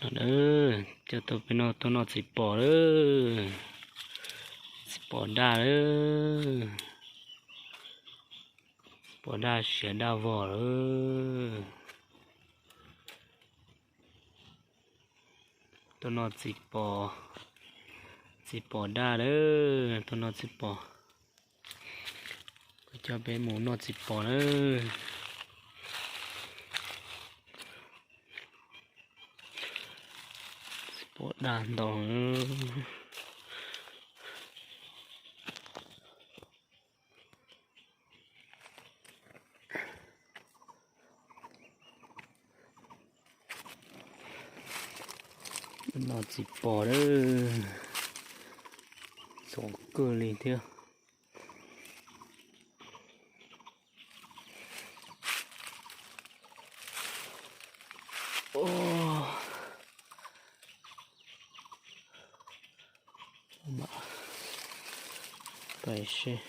Lawm, coj tuaj peb noj, tuaj noj txiv pos lawm. Txiv pos daj lawm. Txiv pos daj siav daj vog lawm. Tuaj noj txiv pos, txiv pos daj lawm, tuaj noj txiv pos. Kuv coj peb mus noj txiv pos lawm. Txiv pos daj ntau. Noj txiv pos lawm, txom kawg li thiab. Pais seb.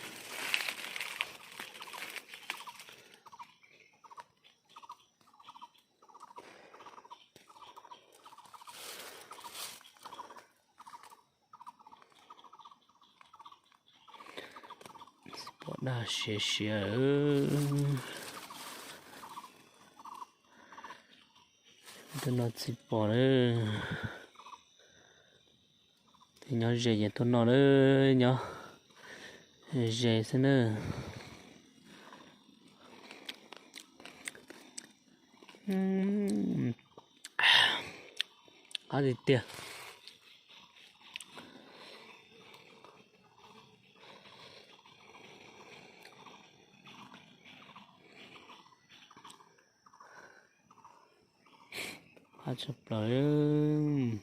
Txiv pos daj siav siav. Tuaj noj txiv pos lawm. Tus nyob ze ces tuaj noj lawm, nyob ze xwb na. Qab tiag tiag. Qab tshaj plaws.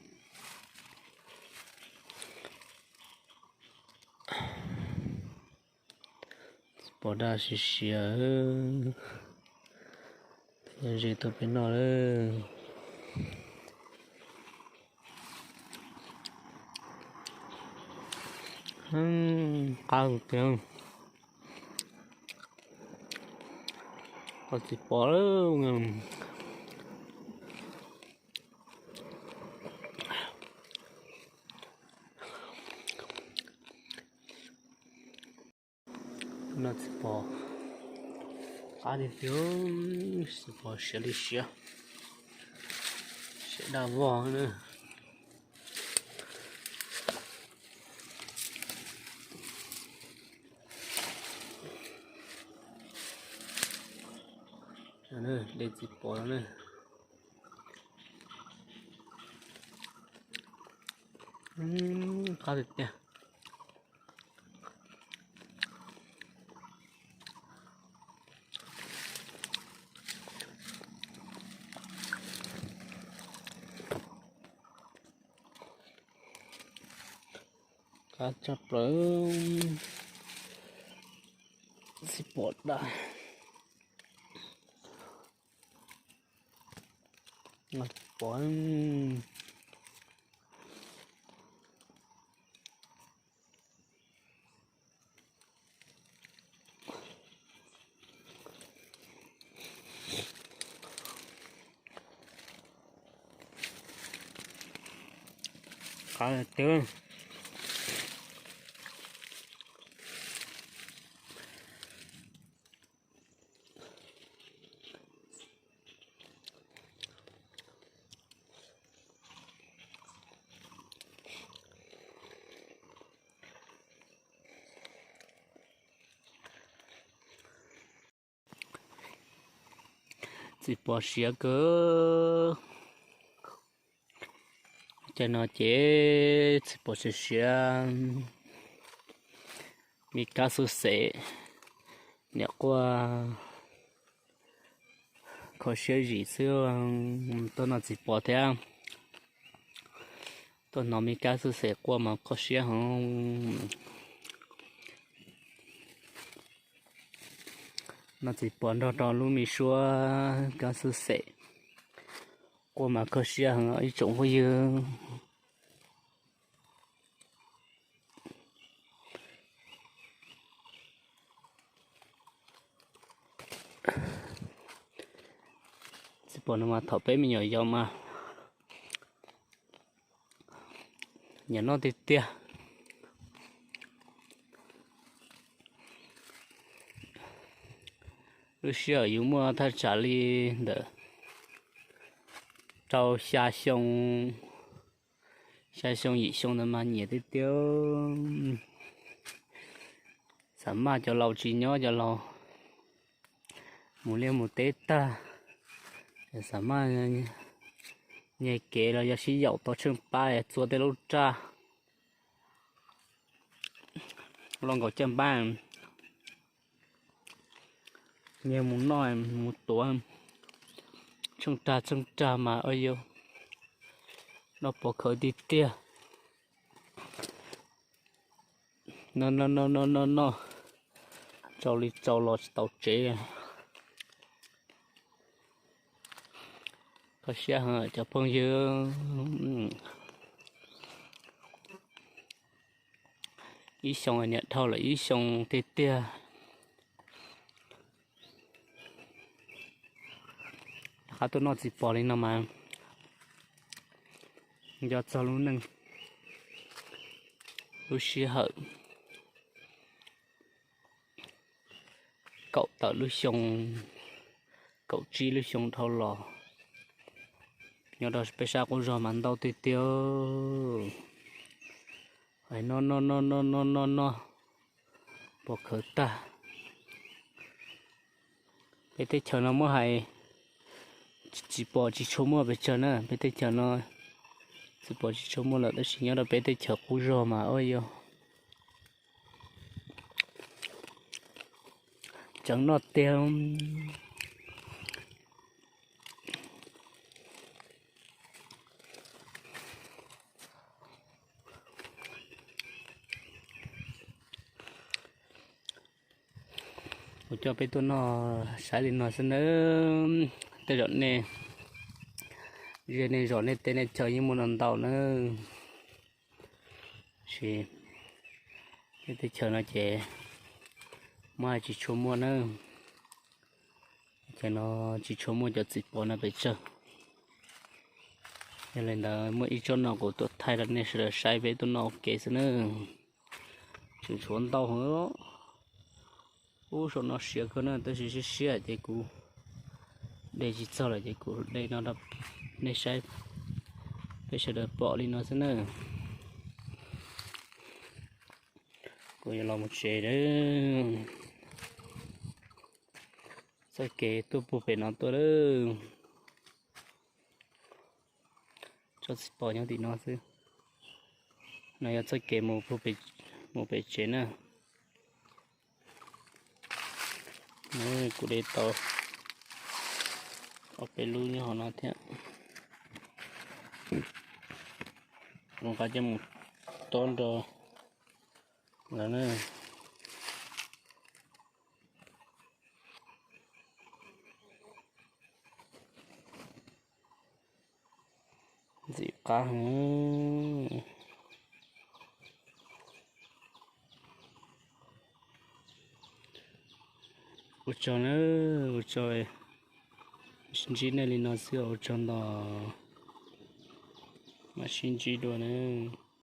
Txiv pos daj siav siav. Yog ze tuaj peb noj lawm. Qab tiag. Qab txiv pos lawm. Noj txiv pos qab tiag tiag, txiv pos siav li siav, siav daj vog na. De txiv pos no na. Qab tiag tiag. Qab tshaj plaws. Txiv pos daj. Pos. Qab tiag. Txiv pos siav kawg. Caij no ces txiv pos siav siav, me kab xwb xes, niam quaj kho siab zim xwb. Tuaj noj txiv pos thiab, tuaj hnov me kab xwb xes quaj mas kho siab heev. Noj txiv pos nrog rau lub me suab kab xwb xes, quaj mas kho siab heev ib tsoom phooj ywg. Txiv pos no mas thaum peb me nyuam yaus mas Nyiam noj tiag tiag. Lub sij hawm yus muaj thaj tsam li ntawm rau xya xyoo, xya xyoo yim xyoo ntawd mas nyiam tiag tiag. Xam maj cov laus tsis nyob, cov laus mus liaj mus teb tag, xam maj nyem kev los yog sib yaum tau tsheej pab txua tej lub raj los nkaum caj npab, nyem mus noj mus tuav tsheej rag tsheej rag mas ua yus noj pov khawv tiag tiag. Noj noj noj noj noj noj, tsau li tsau los tsis tau tsev. Kho siab heev cov phooj ywg. Ib xyoo niam dhau lawm ib xyoo tiag tiag. Qab tuaj noj txiv pos li no mas nco txog lub neej, lub sij hawm kaum tawm lub xyoo, kaum tsib lub xyoo dhau los, nyob rau peb sab qub zog mas ntau tiag tiag. Hais noj noj noj noj noj noj noj, pov khawv tag. Peb teb chaws no muab hais txiv pos tsis tshua muaj pes tsawg na, peb teb chaws no txiv pos tsis tshua muaj lawm tab sis nyob rau peb teb chaws qub zog mas ua yog tseem noj tiag. Kuv coj peb tuaj noj saib li no xwb nawb. Tej zaum nej, ze nej zos nej teb nej chaw yeej muaj no ntau nawb. Sis peb teb chaws no ces muab hais tsis tshua muaj nawb. Teb chaws no tsis tshua muaj cov txiv pos no pes tsawg. Yog li ntawd muaj ib tsob no kuv tuaj thaij rau nej sawv daws saib peb tuaj noj ua ke xwb nawb. Tseem tshuav ntau heev. Ub, saum no siav kawg na tab sis siab siab ces kuv de tsis txog lawm ces kuv de no rau nej saib, peb sawv daws pom li no xwb na. Kuv yuav los mus tsev lawm. Txoj kev tuaj puag pem no tuaj lawm. Tsob txiv pos nyob tim no xwb. No yog txoj kev mus pem tsev na. Kuv de tau ob peb lub nyob hauv no thiab. Kuv nqa coj mus tob nrog lawv na. Ntxim qab heev. Ua tsaug na, ua tsaug. Sib ntsib nej li no xwb, ua tsaug ntau. Mam sib ntsib dua na.